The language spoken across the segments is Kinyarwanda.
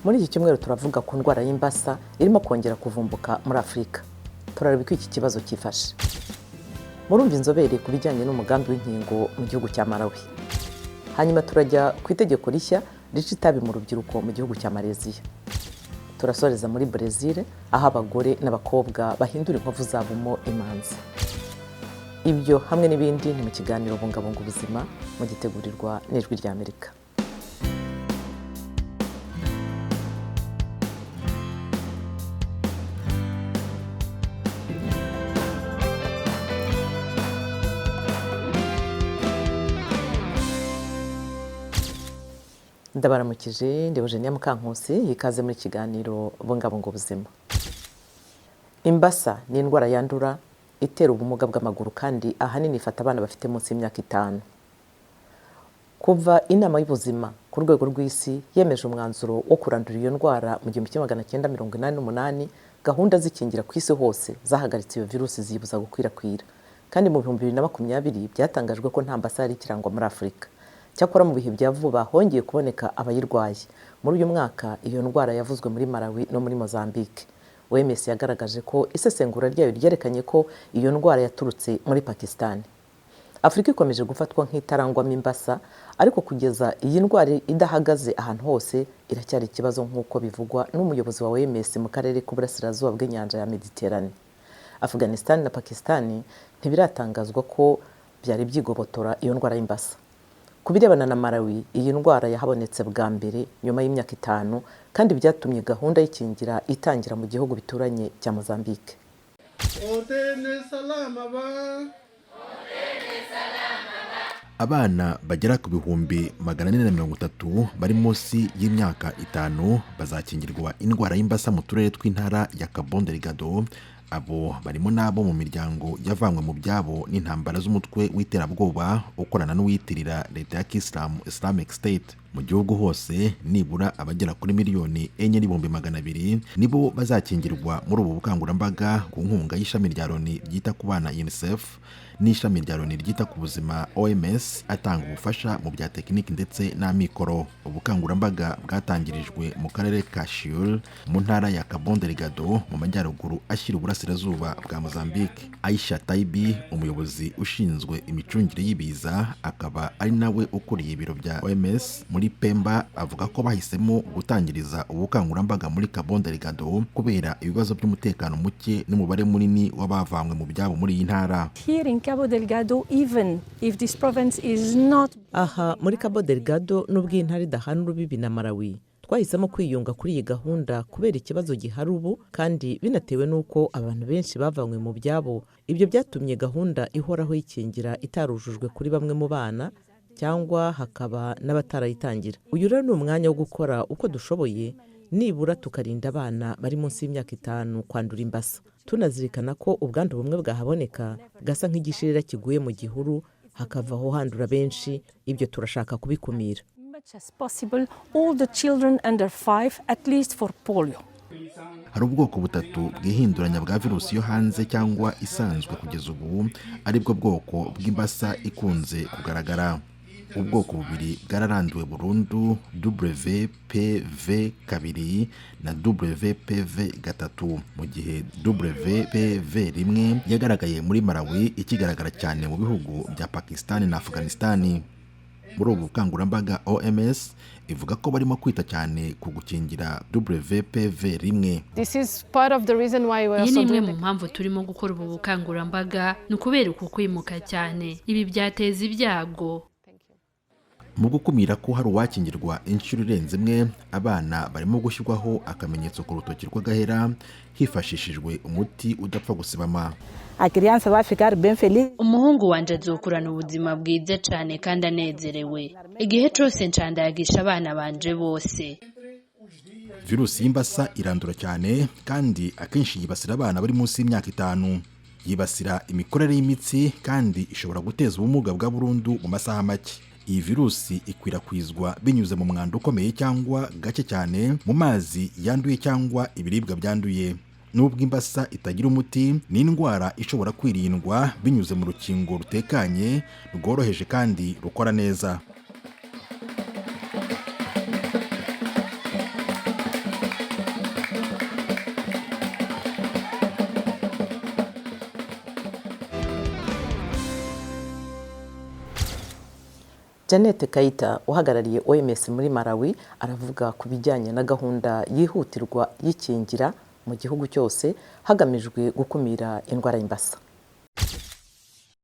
Muri iki cyumweru turavuga ku ndwara y'imbasa irimo kongera kuvumbuka muri Afurika. Turareba uko iki kibazo cyifashe. Murumva inzobere ku bijyanye n'umugambi w'inkingo mu gihugu cya Malawi. Hanyuma turajya ku itegeko rishya rica itabi mu rubyiruko mu gihugu cya Malaysia. Turasoreza muri Brezil, aho abagore n'abakobwa bahindura inkovu zabo mo imanzi. Ibyo hamwe n'ibindi ni mu kiganiro Bungabunga Ubuzima, mugitegurirwa n'Ijwi ry'Amerika. Ndabaramukije, ndi Eugenia Mukankusi, ikaze muri kiganiro Bungabunga Ubuzima. Imbasa ni indwara yandura itera ubumuga bw'amaguru, kandi ahanini ifata abana bafite munsi y'imyaka 5. Kuva Inama y'Ubuzima ku rwego rw'isi yemeje umwanzuro wo kurandura iyo ndwara mu 1988, gahunda z'ikingira ku isi hose zahagaritse iyo virusi, ziyibuza gukwirakwira. Kandi mu 2020 byatangajwe ko nta mbasa yari ikirangwa muri Afurika. Cyakora mu bihe bya vuba hongeye kuboneka abayirwaye. Muri uyu mwaka iyo ndwara yavuzwe muri Malawi no muri Mozambique. OMS yagaragaje ko isesengura ryayo ryerekanye ko iyo ndwara yaturutse muri Pakistan. Afurika ikomeje gufatwa nk'itarangwamo imbasa, ariko kugeza iyi ndwara idahagaze ahantu hose iracyari ikibazo, nk'uko bivugwa n'umuyobozi wa OMS mu karere k'uburasirazuba bw'inyanja ya Mediterane. Afghanistan na Pakistan ntibiratangazwa ko byari byigobotora iyo ndwara y'imbasa. Ku birebana na Malawi, iyi ndwara yahabonetse bwa mbere nyuma y'imyaka 5, kandi byatumye gahunda y'ikingira itangira mu gihugu bituranye cya Mozambique. Abana bagera ku 430,000 bari munsi y'imyaka 5 bazakingirwa indwara y'imbasa mu turere tw'intara ya Cabo Delgado. Abo barimo n'abo mu miryango yavanywe mu byabo n'intambara z'umutwe w'iterabwoba ukorana n'uwiyitirira leta ya Kisilamu, Islamic State. Mu gihugu hose, nibura abagera kuri 4,200,000 nibo bazakingirwa muri ubu bukangurambaga, ku nkunga y'ishami rya Loni ryita ku bana, UNICEF, n'ishami rya Loni ryita ku buzima, OMS, atanga ubufasha mu bya tekiniki ndetse n'amikoro. Ubukangurambaga bwatangirijwe mu karere ka Chiure, mu ntara ya Cabo Delgado, mu majyaruguru ashyira uburasirazuba bwa Mozambique. Aisha Taibi, umuyobozi ushinzwe imicungire y'ibiza akaba ari nawe ukuriye ibiro bya OMS muri Pemba, avuga ko bahisemo gutangiriza ubukangurambaga muri Cabo Delgado kubera ibibazo by'umutekano muke n'umubare munini w'abavanywe mu byabo muri iyi ntara. Here in Cabo Delgado, even if this province is not Aha muri Cabo Delgado, nubwo iyi ntara idahana urubibi na Malawi, twahisemo kwiyunga kuri iyi gahunda kubera ikibazo gihari ubu, kandi binatewe n'uko abantu benshi bavanywe mu byabo. Ibyo byatumye gahunda ihoraho y'ikingira itarujujwe kuri bamwe mu bana, cyangwa hakaba n'abatarayitangira. Uyu rero ni umwanya wo gukora uko dushoboye, nibura tukarinda abana bari munsi y'imyaka 5 kwandura imbasa, tunazirikana ko ubwandu bumwe bwahaboneka gasa nk'igishirira kiguye mu gihuru, hakavaho handura benshi. Ibyo turashaka kubikumira. much as possible all the children under 5, at least for polio. Hari ubwoko butatu bwihinduranya bwa virusi yo hanze cyangwa isanzwe kugeza ubu, aribwo bwoko bw'imbasa ikunze kugaragara. Ubwoko bubiri bwararanduwe burundu, WPV 2 na WPV 3, mu gihe WPV 1 yagaragaye muri Malawi, ikigaragara cyane mu bihugu bya Pakistan na Afghanistan. Muri ubu bukangurambaga, OMS ivuga ko barimo kwita cyane ku gukingira WPV 1. This is part of the reason why we Iyi ni also imwe doing mu mpamvu turimo gukora ubu bukangurambaga, ni ukubera uku kwimuka cyane. Ibi byateza ibyago. Mu gukumira ko hari uwakingirwa inshuro irenze imwe, abana barimo gushyirwaho akamenyetso ku rutoki rw'agahera hifashishijwe umuti udapfa gusibama. A criança vai ficar bem feliz. Umuhungu wanje azokurana ubuzima bwiza cyane kandi anezerewe. Igihe cyose ncandagisha abana banje bose. Virusi y'imbasa irandura cyane, kandi akenshi yibasira abana bari munsi y'imyaka 5. Yibasira imikorere y'imitsi, kandi ishobora guteza ubumuga bwa burundu mu masaha make. Iyi virusi ikwirakwizwa binyuze mu mwanda ukomeye cyangwa gake cyane mu mazi yanduye cyangwa ibiribwa byanduye. Nubwo imbasa itagira umuti, ni indwara ishobora kwirindwa binyuze mu rukingo rutekanye, rworoheje kandi rukora neza. Janet Kayita uhagarariye OMS muri Malawi aravuga ku bijyanye na gahunda yihutirwa y'ikingira mu gihugu cyose hagamijwe gukumira indwara y'imbasa.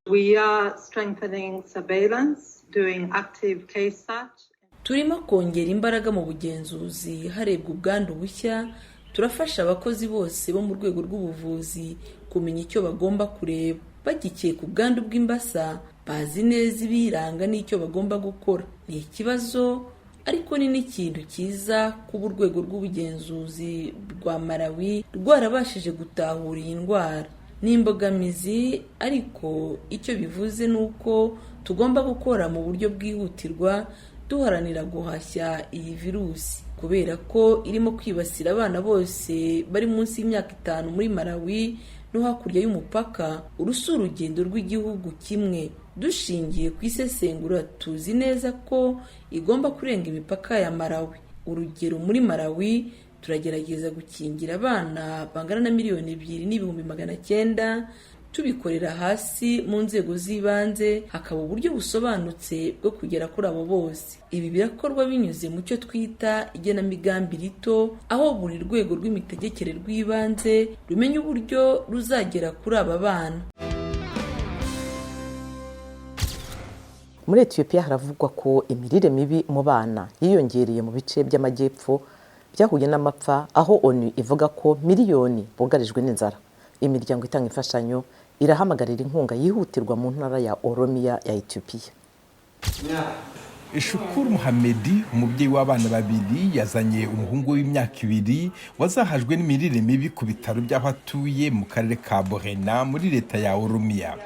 We are strengthening surveillance, doing active case search. Turimo kongera imbaraga mu bugenzuzi harebwa ubwandu bushya. Turafasha abakozi bose bo mu rwego rw'ubuvuzi kumenya icyo bagomba kureba bagikeka ubwandu bw'imbasa, bazi neza ibiyiranga n'icyo bagomba gukora. Ni ikibazo, ariko ni n'ikintu cyiza kuba urwego rw'ubugenzuzi rwa Malawi rwarabashije gutahura iyi ndwara. Ni imbogamizi, ariko icyo bivuze ni uko tugomba gukora mu buryo bwihutirwa duharanira guhashya iyi virusi, kubera ko irimo kwibasira abana bose bari munsi y'imyaka 5 muri Malawi no hakurya y'umupaka. Uru si urugendo rw'igihugu kimwe. Dushingiye ku isesengura, tuzi neza ko igomba kurenga imipaka ya Malawi. Urugero, muri Malawi turagerageza gukingira abana bangana na 2,900,000, tubikorera hasi mu nzego z'ibanze, hakaba uburyo busobanutse bwo kugera kuri abo bose. Ibi birakorwa binyuze mu cyo twita igenamigambi rito, aho buri rwego rw'imitegekere rw'ibanze rumenya uburyo ruzagera kuri aba bana. Muri Ethiopia haravugwa ko imirire mibi mu bana yiyongereye mu bice by'amajyepfo byahuye n'amapfa, aho ONU ivuga ko miliyoni bugarijwe n'inzara. Imiryango itanga imfashanyo irahamagarira inkunga yihutirwa mu ntara ya Oromia ya Ethiopia. Shukuru Muhamedi, umubyeyi w'abana babiri, yazanye umuhungu w'imyaka 2 wazahajwe n'imirire mibi ku bitaro by'aho atuye mu karere ka Borena muri leta ya Oromia.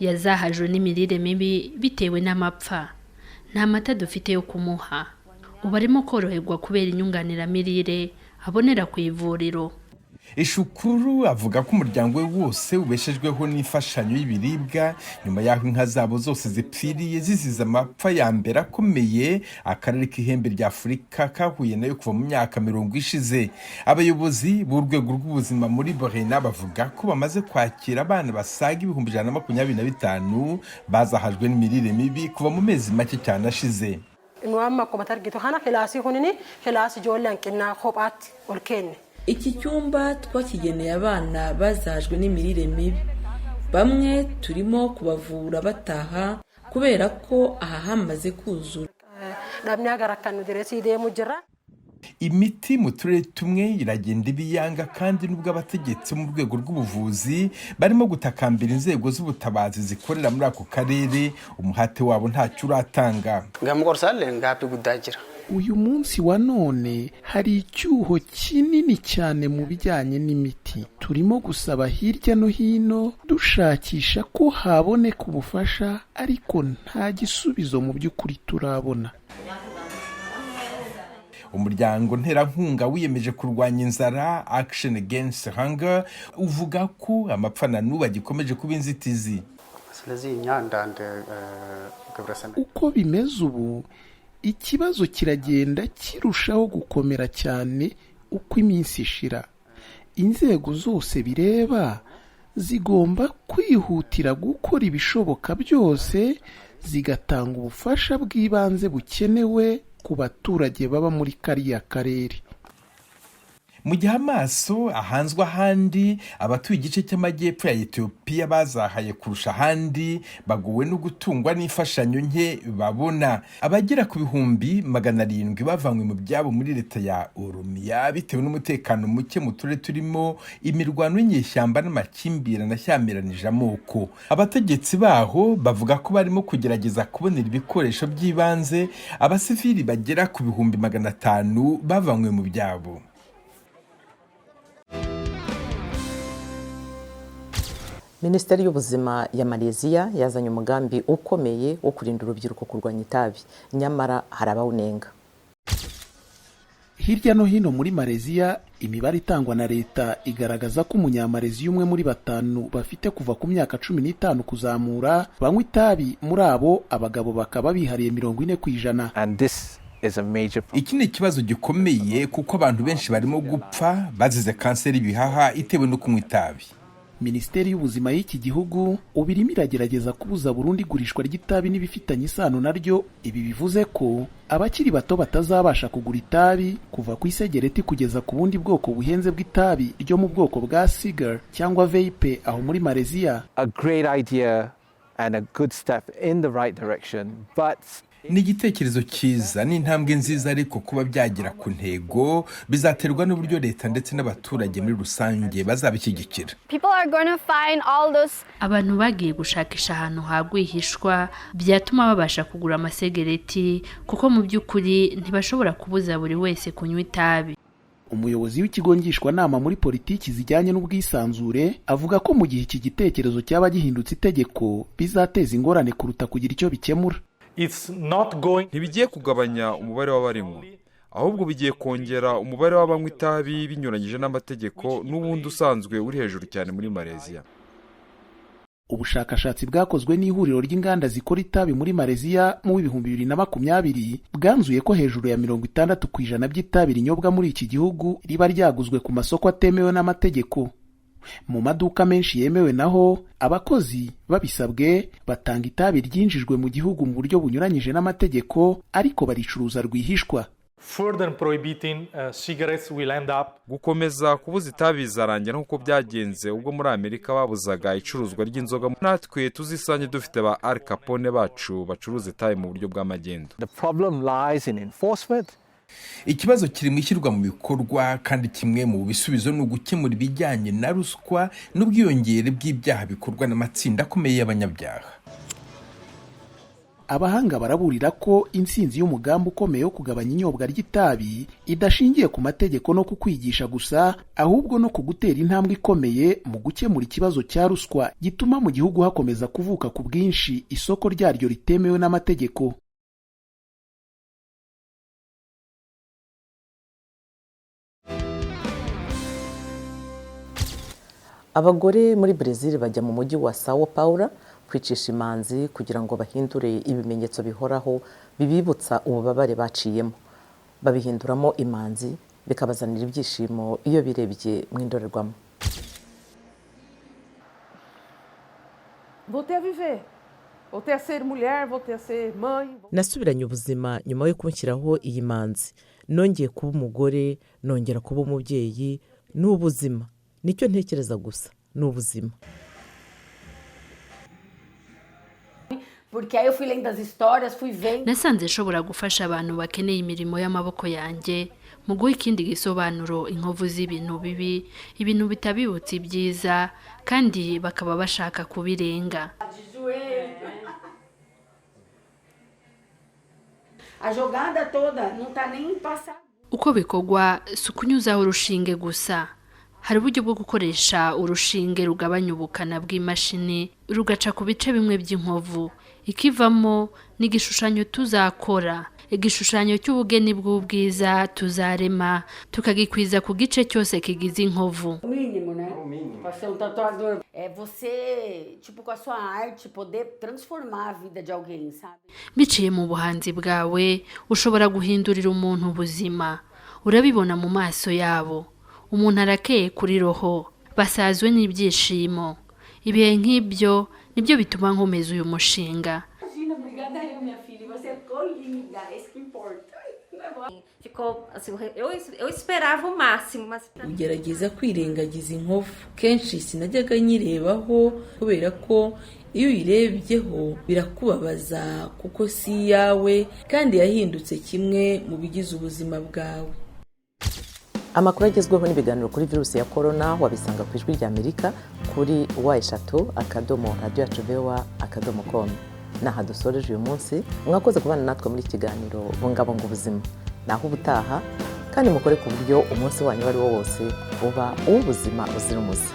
Yazahajwe n'imirire mibi bitewe n'amapfa. Nta mata dufite yo kumuha. Ubu arimo koroherwa kubera inyunganiramirire abonera ku ivuriro. Ishukuru avuga ko umuryango we wose ubeshejweho n'imfashanyo y'ibiribwa nyuma y'aho inka zabo zose zipfiriye zizize amapfa ya mbere akomeye akarere k'ihembe rya Afurika kahuye nayo kuva mu myaka 70 ishize. Abayobozi b'urwego rw'ubuzima muri Borena bavuga ko bamaze kwakira abana basaga 125,000 bazahajwe n'imirire mibi kuva mu mezi make cyane ashize. Iki cyumba twakigeneye abana bazahajwe n'imirire mibi. Bamwe turimo kubavura bataha kubera ko aha hamaze kuzura. Imiti mu turere tumwe iragenda ibiyanga, kandi nubwo abategetsi mu rwego rw'ubuvuzi barimo gutakambira inzego z'ubutabazi zikorera muri ako karere, umuhate wabo ntacyo uratanga. Uyu munsi wa none hari icyuho kinini cyane mu bijyanye n'imiti. Turimo gusaba hirya no hino dushakisha ko haboneka ubufasha, ariko nta gisubizo mu by'ukuri turabona. Umuryango nterankunga wiyemeje kurwanya inzara Action Against Hunger uvuga ko amapfa na n'ubu agikomeje kuba inzitizi. Uko bimeze ubu, ikibazo kiragenda kirushaho gukomera cyane uko iminsi ishira. Inzego zose bireba zigomba kwihutira gukora ibishoboka byose zigatanga ubufasha bw'ibanze bukenewe ku baturage baba muri kariya karere. Mu gihe amaso ahanzwe ahandi, abatuye igice cy'amajyepfo ya Ethiopia bazahaye kurusha ahandi bagowe no gutungwa n'imfashanyo nke babona. Abagera ku 700,000 bavanywe mu byabo muri leta ya Oromia bitewe n'umutekano muke mu turere turimo imirwano y'inyeshyamba n'amakimbirane ashyamiranyije amoko. Abategetsi baho bavuga ko barimo kugerageza kubonera ibikoresho by'ibanze abasivili bagera ku 500,000 bavanywe mu byabo. Minisiteri y'ubuzima ya Malaysia yazanye umugambi ukomeye wo kurinda urubyiruko kurwanya itabi, nyamara hari abawunenga. Hirya no hino muri Malaysia, imibare itangwa na leta igaragaza ko umunyamalaysia umwe muri 5 bafite kuva ku myaka 15 kuzamura banywa itabi. Muri abo abagabo bakaba bihariye 40%. Iki ni ikibazo gikomeye kuko abantu benshi barimo gupfa bazize kanseri y'ibihaha itewe no kunywa itabi. Minisiteri y'ubuzima y'iki gihugu ubu irimo iragerageza kubuza burundu igurishwa ry'itabi n'ibifitanye isano naryo. Ibi bivuze ko abakiri bato batazabasha kugura itabi, kuva ku isegereti kugeza ku bundi bwoko buhenze bw'itabi ryo mu bwoko bwa cigar cyangwa vape aho muri Malaysia. A great idea and a good step in the right direction, but Ni igitekerezo cyiza, ni intambwe nziza, ariko kuba byagera ku ntego bizaterwa n'uburyo leta ndetse n'abaturage muri rusange bazabishyigikira. People are going to find all those Abantu bagiye gushakisha ahantu hagwihishwa byatuma babasha kugura amasegereti, kuko mu by'ukuri ntibashobora kubuza buri wese kunywa itabi. Umuyobozi w'ikigo ngishwanama muri politiki zijyanye n'ubwisanzure avuga ko mu gihe iki gitekerezo cyaba gihindutse itegeko, bizateza ingorane kuruta kugira icyo bikemura. Ntibigiye kugabanya umubare w'abarinywa, ahubwo bigiye kongera umubare w'abanywa itabi binyuranyije n'amategeko, n'ubundi usanzwe uri hejuru cyane muri Malaysia. Ubushakashatsi bwakozwe n'ihuriro ry'inganda zikora itabi muri Malaysia mu 2020 bwanzuye ko hejuru ya 60% by'itabi rinyobwa muri iki gihugu riba ryaguzwe ku masoko atemewe n'amategeko. Mu maduka menshi yemewe naho, abakozi babisabwe batanga itabi ryinjijwe mu gihugu mu buryo bunyuranyije n'amategeko, ariko baricuruza rwihishwa. Further prohibiting cigarettes will end up Gukomeza kubuza itabi bizarangira nk'uko byagenze ubwo muri Amerika babuzaga icuruzwa ry'inzoga. Natwe tuzisange dufite ba Al Capone bacu bacuruza itabi mu buryo bw'amagendo. The problem lies in enforcement. Ikibazo kiri mu ishyirwa mu bikorwa, kandi kimwe mu bisubizo ni ugukemura ibijyanye na ruswa n'ubwiyongere bw'ibyaha bikorwa n'amatsinda akomeye y'abanyabyaha. Abahanga baraburira ko intsinzi y'umugambi ukomeye wo kugabanya inyobwa ry'itabi idashingiye ku mategeko no ku kwigisha gusa, ahubwo no ku gutera intambwe ikomeye mu gukemura ikibazo cya ruswa gituma mu gihugu hakomeza kuvuka ku bwinshi isoko ryaryo ritemewe n'amategeko. Abagore muri Brezil bajya mu mujyi wa Sao Paulo kwicisha imanzi kugira ngo bahindure ibimenyetso bihoraho bibibutsa ububabare baciyemo. Babihinduramo imanzi, bikabazanira ibyishimo iyo birebye mu indorerwamo. Voltei a viver. Voltei a ser mulher, voltei a ser mãe. Nasubiranye ubuzima nyuma yo kunshyiraho iyi manzi. Nongeye kuba umugore, nongera kuba umubyeyi. Ni ubuzima, nicyo ntekereza gusa, ni ubuzima. Porque aí eu fui lendo as histórias, fui vendo. Nasanze nshobora gufasha abantu bakeneye imirimo y'amaboko yanjye mu guha ikindi gisobanuro inkovu z'ibintu bibi, ibintu bitabibutsa ibyiza, kandi bakaba bashaka kubirenga. De joelho. A jogada toda não tá nem passada. Uko bikorwa si ukunyuzaho urushinge gusa. Hari uburyo bwo gukoresha urushinge rugabanya ubukana bw'imashini, rugaca ku bice bimwe by'inkovu. Ikivamo ni igishushanyo tuzakora, igishushanyo cy'ubugeni bw'ubwiza tuzarema, tukagikwiza ku gice cyose kigize inkovu. O mínimo, né? O mínimo. Pra ser um tatuador. É você, tipo, com a sua arte, poder transformar a vida de alguém, sabe? Biciye mu buhanzi bwawe ushobora guhindurira umuntu ubuzima. Urabibona mu maso yabo. Umuntu arakeye kuri roho, basazwe n'ibyishimo. Ibihe nk'ibyo nibyo bituma nkomeza uyu mushinga. Imagina, obrigada eu, minha filha. Você ficou linda, é isso que importa. Ficou assim, eu esperava o máximo, mas pra mim Ugerageza kwirengagiza inkovu. Kenshi sinajyaga nyirebaho, kubera ko iyo uyirebyeho birakubabaza, kuko si iyawe kandi yahindutse kimwe mu bigize ubuzima bwawe. Amakuru agezweho n'ibiganiro kuri virusi ya korona wabisanga ku Ijwi ry'Amerika kuri w3.radiyoyacuvoa.com. Naha dusoreje uyu munsi. Mwakoze kubana natwe muri iki kiganiro Bungabunga Ubuzima. Naho ubutaha, kandi mukore ku buryo umunsi wanyu uwo ari wo wose uba uw'ubuzima buzira umuze.